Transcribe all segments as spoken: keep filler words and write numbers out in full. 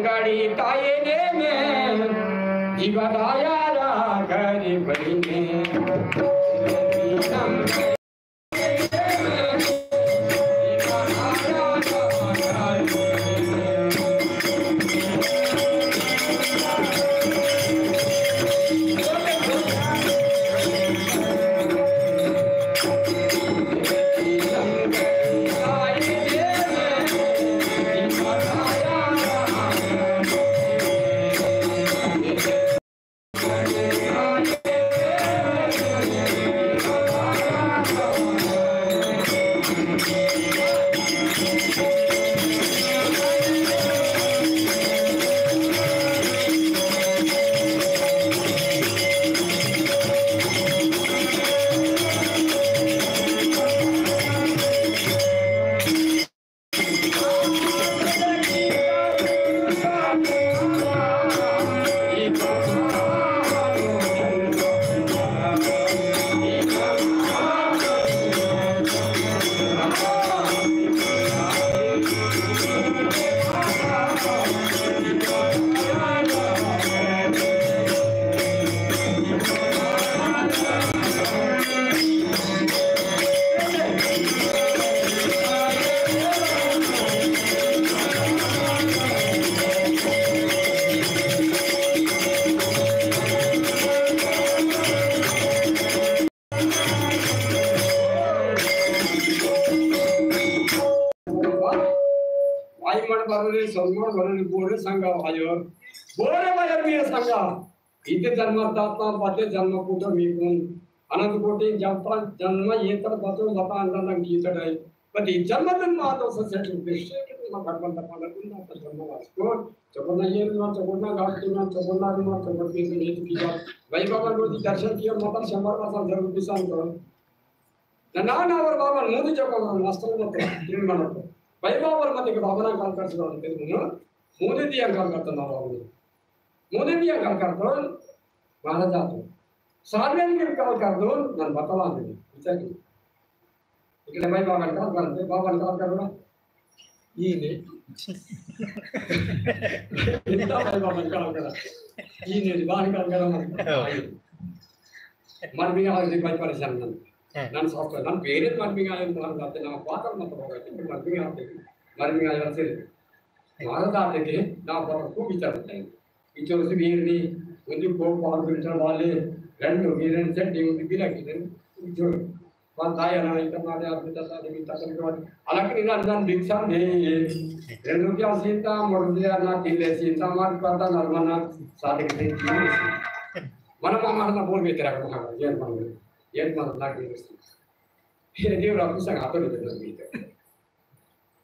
गाड़ी ताये ने में, जीवा दाया रा गरीब ने। वायुमंड बरले, सोममंड बरले, बोरे संगा वायर, बोरे वायर मेरे संगा। इते जन्म दाता, पते जन्म पुत्र मीकुन, अनंत कोटि जन्म, जन्म ये तर बतो बता अंडा गीत डाई। पति जन्म जन्म आतो ससे दृश्य के तुम भगवान तपन तुम ना जन्म वास्को, चकोना ये ना, चकोना गाती ना, चकोना ना, चकोना ये तो किया। भाई बाबा को दर्शन किया, माता शंबर वासा जरूर किसान करो। ना, ना, ना, और बाबा, मुझे जो बाबा, मास्टर मत, तीन मत। भाई बाबा, मत के बाबा ना काम कर सुना, तेरे मुंह, मुझे दिया काम करता ना बाबा ने। मुझे दिया काम करता, महाराज आतो। सामने के काम कर दो, ना बतला दे, विचार की। इकले भाई बाबा का काम करते, बाबा का काम करना। ईने। इतना भाई बाबा काम करा। ईने, बाहर काम करा मत। हाँ। मर भी आज भाई परेशान नन। हाँ। नन सॉफ्ट, नन पेरेंट मर भी आए, मर जाते ना, पाता मत होगा, क्योंकि मर भी आते, मर भी आए से। मारा जाते के, ना पाता को विचार करते हैं। इचोर से भी नहीं, उनकी को पाँच किलोमीटर वाले, रंड हो गए, रंड चड्डी, उनकी बिना की, रंड, जो माता या ना इतना दे, आप इतना दे, इतना दे, इतना दे। हालांकि इन्हें अंदर भिक्षा दे, रेंडु रुपया सीता, मोड़ दिया ना, किले सीता, मार पाता, नरमना, साथ के दे, मन मामा ना बोल के तेरा को, हाँ, ये मन, ये मन ना के। ये देव राम संग हाथों में दे दो।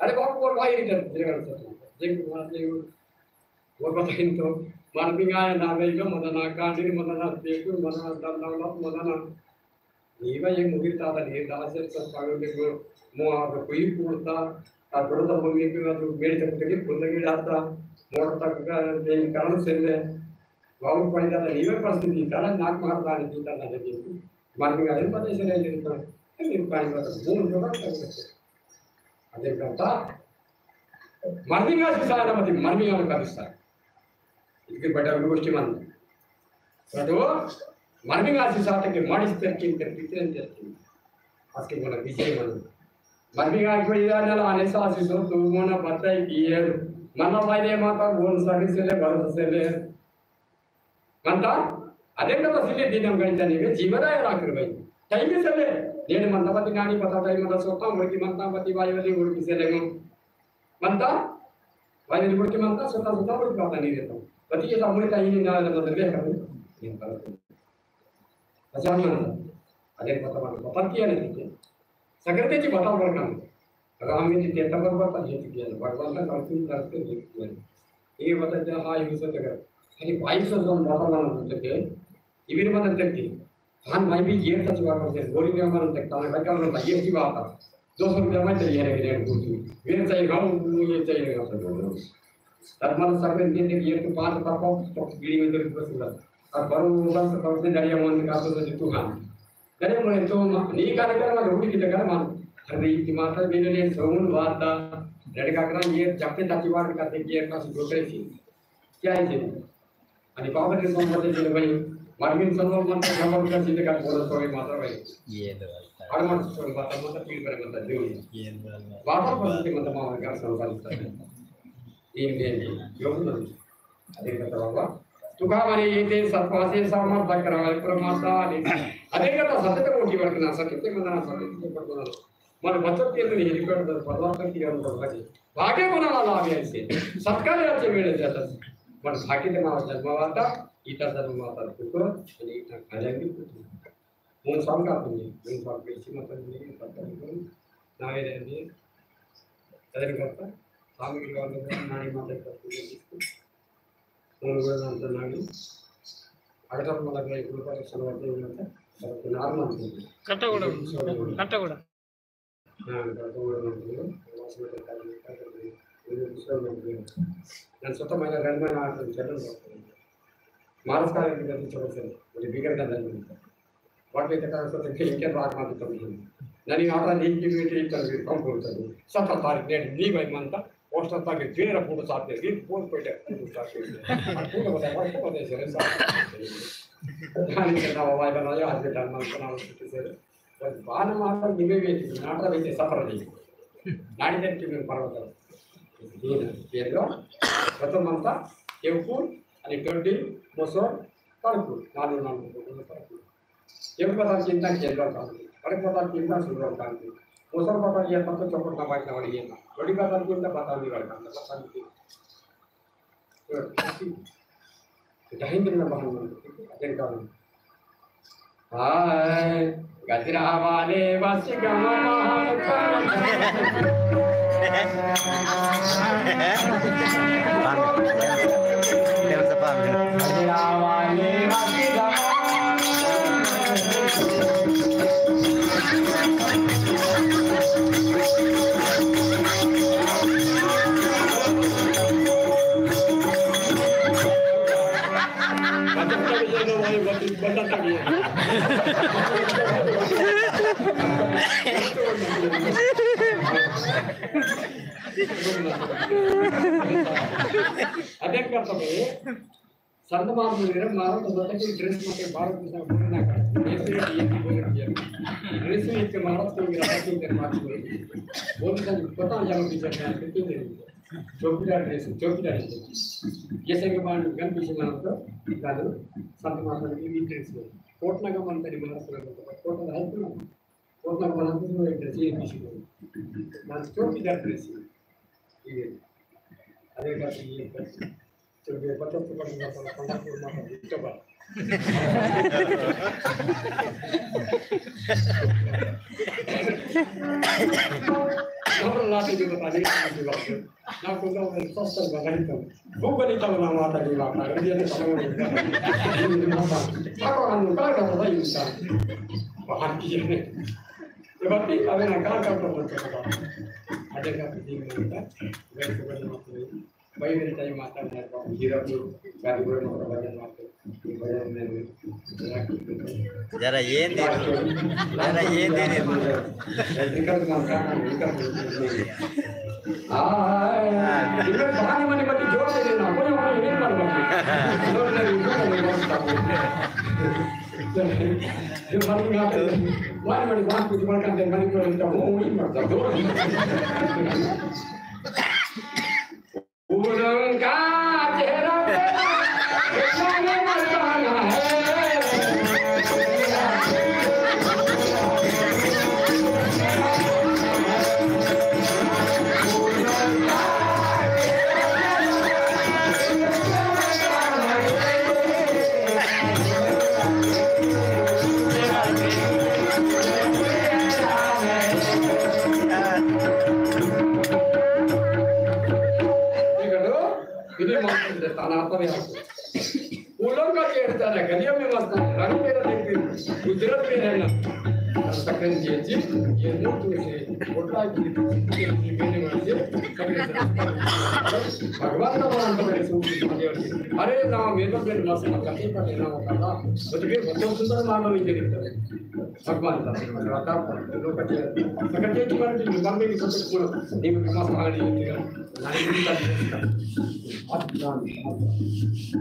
अरे बाप, बोल भाई, इधर, इधर कर सकते हैं। देख, वहाँ से वो, वो बताइन तो, मार भी आया ना, भाई, का मदना, कांडी मदना, पेटू मदना, दंडा मदना। नीवा ये मुगिर ताता नीर दासे सब पागल के को मोआ तो कोई पूरता, आ बड़ो तो बोलने के बाद मेरे तक के बोलने के जाता, मोड़ तक का दिन कारण से ले, बाबू पड़ी जाता नीवा परिस्थिति, कारण नाक मारता नहीं, पीता ना देती। मार भी आए, पता ही नहीं चलता। ये मेरे पानी का तो बोल जो बात कर सकते। अदे करता, मर्मिंगा सिसाना मति मर्मिंगा कदिस्ता। इदके बड़ा गोष्ठी मन। तो मर्मिंगा सिसाते के माडिस तेरकिन तेर पितरन तेरकिन। आस्के मोना विजय मन। मर्मिंगा को इदा नल आने सा सिसो तो मोना बताई किए। मना वायदे माता बोन सारी से ले, भरत से ले। मंता, अदेन तो सिले दिनम गणितनी वे जीवराय राखर भाई। टाइम से ले, नेड मंता पति नानी पता टाइम मंता सोता, मुर्गी मंता पति वाई वाली मुर्गी से लेंगो। मंता, वाई वाली मुर्गी मंता, सोता सोता मुर्गी पता नहीं रहता। पति ये तो मुर्गी टाइम नहीं ना रहता, तो वे कर। अच्छा मंता, अदेन पता मंता, पता किया नहीं। सगळ्यांची बटा वळखान। राम यांची तेता बरोबर पण हे किया, भगवंता करतून करते हे किया। ये बता क्या हा यूज होता है। अरे भाई सो जो बता माना होते के, इवन माना तक के। खान भाई भी ये सच बात करते, गोरी में माना तक ताना भाई का माना ये की बात है। दो सौ रुपया में चलिए रे, रे, कुछ। ये चाहिए गाँव, ये चाहिए गाँव। तब मन सब दिन के लिए तो पाँच पापा तो बीड़ी में तो बस हुआ। अब बड़ो बस तो से दरिया मन का तो से तू खान। करे मोए तो मा-, नी कार्यक्रम में हुड़ी की जगह मान। अरे की माता मेरे लिए सोन वाता। लड़का करा ये जाके ताती वार का ते ये का सुधो करे सी। क्या है जी? अनि बाबा के सोमवार के दिन भाई, मार्मिन सोमवार मन का सोमवार का सीधे का बोला सोए माता भाई। ये तो बात है। और मन सोए माता, माता पीर करे माता जो। ये तो बात है। बाबा को सीधे माता मामा का सोमवार का। ये दे, जो भी। अदे कथा बाबा। तुका माने ये ते सत्पासे सामर दकरा परमाता ने। अदे कथा सत्य तो मोटी वर्क ना सत्य ते मना सत्य ते पडना। मन बचत के तो ये रिकॉर्ड पर परमाता की हम तो बचे। भाग्य कोणाला लाभ यायचे। सत्कार्याचे वेळ जातात। पण भाग्य ते मावा जन्मावाता, इतर जन्मावाता दुःख आणि इतर खाल्याने दुःख। मून स्वामी कापुनी, मून स्वामी पेशी माता ने पत्ता निकल, नावे रे ने, तदन करता, स्वामी की बात में नानी माता करती है। मून गुण नाम तो नानी, अगर हम लगा एक रूपा के सलवार में होता, तो नार मानते हैं। कट्टा गुड़ा, कट्टा गुड़ा। नन सोता महिना रेंड महिना आतुन चलन। मारस का एक गति चलन, बोले बिगर का दन। वाट लेते का सोते के इनके बात मार तो नहीं। ननी आता नहीं की मीटिंग कर भी कम बोलता है। सत्रह तारीख डेट नहीं भाई मानता। पोस्टर ताकि तेरह फुट साथ दे, बीस फुट पे डेट फुट साथ दे। और फुट बता, फुट बता, सर, साथ। कहानी के ना भाई बनाया, आज के टाइम में बनाओ, सर। बस बाण मात्र निवे वेती, नाटक वेती सफर नहीं। नाड़ी देन किमेन पर्वत। दीन, पेदो, प्रथम अंता, केवकुल, अनि टोडी, मोसोर, करकुल, नालू नालू, करकुल। केवकुल बता चिंता केंद्र कांति। अरे बता चिंता सुंदर कांति। मोसोर बता ये तत्व चौपट ना बाइक ना वाली ये ना। टोडी बता चिंता बता नहीं वाली कांति, बता नहीं। हाय, गजरा वाले बस गम महान। गजरा वाले बस गम। अदेन करता भाई, संत मार्ग मेरे मारो तो बता कि ड्रेस में के बारह किसान बोलना का, ऐसे ये बोल दिया। ड्रेस में के मारो तो मेरा बात नहीं कर पाती। बोल सा पता जाओ पीछे क्या कितने दिन। चौकीदार ड्रेस, चौकीदार ड्रेस। ये से के बाद गन पीछे मारो तो, दादू, संत मार्ग में भी ड्रेस में। कोट ना का मन तेरी मारो तो, कोट ना है तो। कोटला बना तो एक ड्रेस ये पीछे को। ना चौकीदार ड्रेस। ये। अरे का ये। चौकीदार पता तो पता ना, पता तो पता ना, तो बा। खबर लाते जो बता दे, जो बात है। ना कोई का उन्हें सस्ता बगाड़ी तो। वो बनी तब ना माता की माता, ये तो समझ नहीं। ये माता। क्या करो हम लोग, क्या करता था ये इंसान? बाहर की है। ये बात नहीं, अबे ना, कहाँ, कहाँ पर मत करो। अजय का कुछ नहीं मानता। वैसे बदल मत करो। भाई, मेरे टाइम आता है, हीरा को, गाड़ी घोड़े में भजन मारते। जरा ये दे, जरा ये दे दे। हाँ, इधर बहाने मने मत जोर से देना, कोई कोई नहीं मार मत। जोर से नहीं, जोर से नहीं। ये मन में आते, मन में बात कुछ मन करते, मन में तो वो वही मरता, जोर से। उनका चेहरा पे जाने मस्ताना है। देखो, इन्हें मालूम है, ताना आता भी आपको। उलंग का चेहरा है, गलियों में मस्त है, रंग मेरा देख के, गुजरात में रहना। और सकन ये जी, ये नोट में से, होटल की, ये मैंने वहाँ से, कभी भगवान का बड़ा अंत करे सूक्ष्म समझे। अरे ना, मैं तो फिर मस्त मत करते, पर ना होता था। तो फिर बहुत सुंदर मानव इंद्र करते। भगवान का बड़ा अंत करे। तो कहते हैं कि मन की मन में भी सब कुछ पूरा, ये भी मस्त आ रही है।